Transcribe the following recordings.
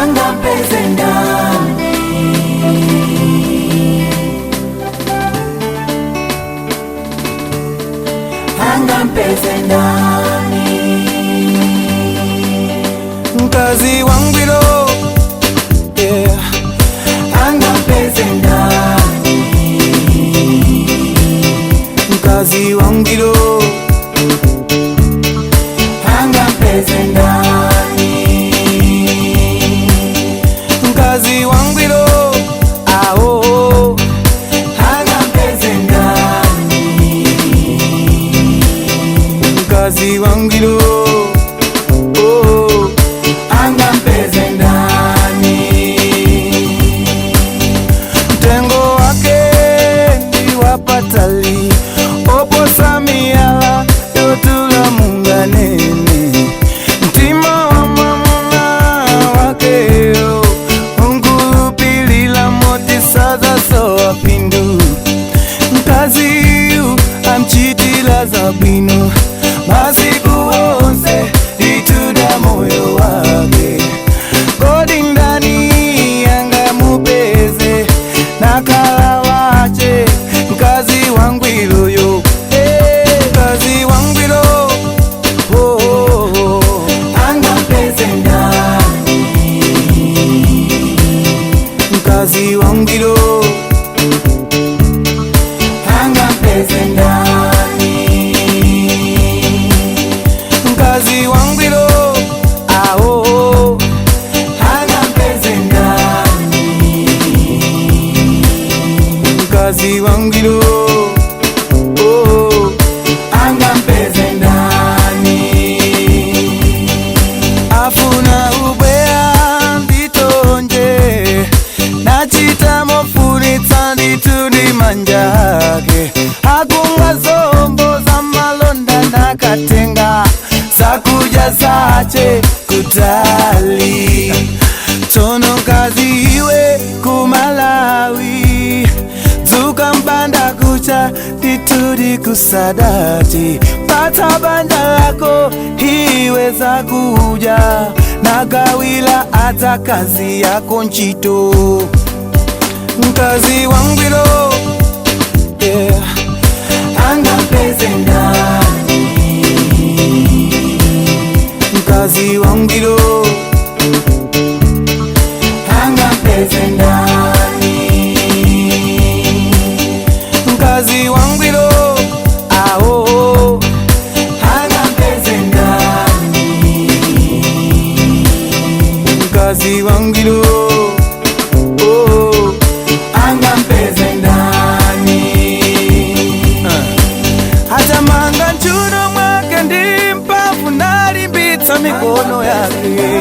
Angampeze ndani? Angampeze ndani? Mkazi wangwiro, yeah. Angampeze ndani? Mkazi wangwiro. Angampeze ndani? Mkazi wangwiro, awo. Angampeze ndani? Mkazi wangwiro, oh. Angampeze ndani? Mtengo wake ndi wapatali, oposa miyala yotula munganene. Mtima wa mwamuna wakeyo unkulupilila moti sazasowa pindu. Mkaziyu amchitila zabwino masiku onse ituda moyo wake. Kodi ndani angamupeze nakala wache mkazi wangwiroyo? Mkazi wangwiro, oh, oh, oh. Angampeze ndani? Mkazi wangwiro. Angampeze ndani? Mkazi wangwiro, awo. Angampeze ndani? Mkazi wangwiro, oh. Angampeze ndani? Afuna ubweya nditonje, nachitamofunitsa ndituni manja ake. Akunga zombo za malonda nakatenga zakuja zache kutali. Tsono mkazi iwe kumalawi, dzuka mpanda kucha nditudi kusadati. Pata banja lako iwe zakuja nagawila ata kazi yako ntchito. Mkazi wangwiro, yeah. Angampeze ndani? Mkazi wangwiro. Angampeze ndani? Mkazi wangwiro, awo. Angampeze ndani? Mkazi wangwiro, oh. Angampeze ndani? Atamanga nchuno mwake ndi mphamvu nalimbitsa mikono yake.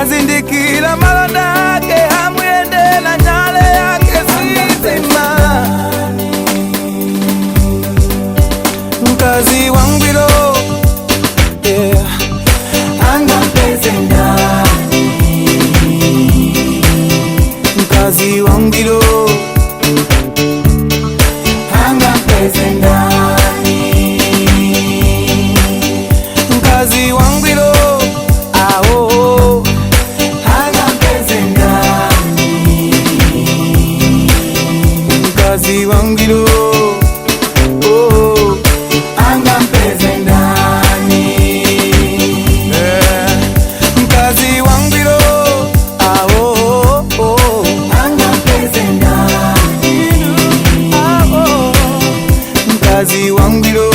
Azindikira malonda ake amuyendela nyale yake sizima. Mkazi wangwiro, yeah. Angampeze ndani? Mkazi wangwiro. Angampeze ndani? Mkazi wangwiro, awo. Angampeze ndani? Mkazi wangwiro, oh. Angampeze ndani? Mkazi wangwiro, awo, oh. Angampeze ndani? Awo. Mkazi wangwiro.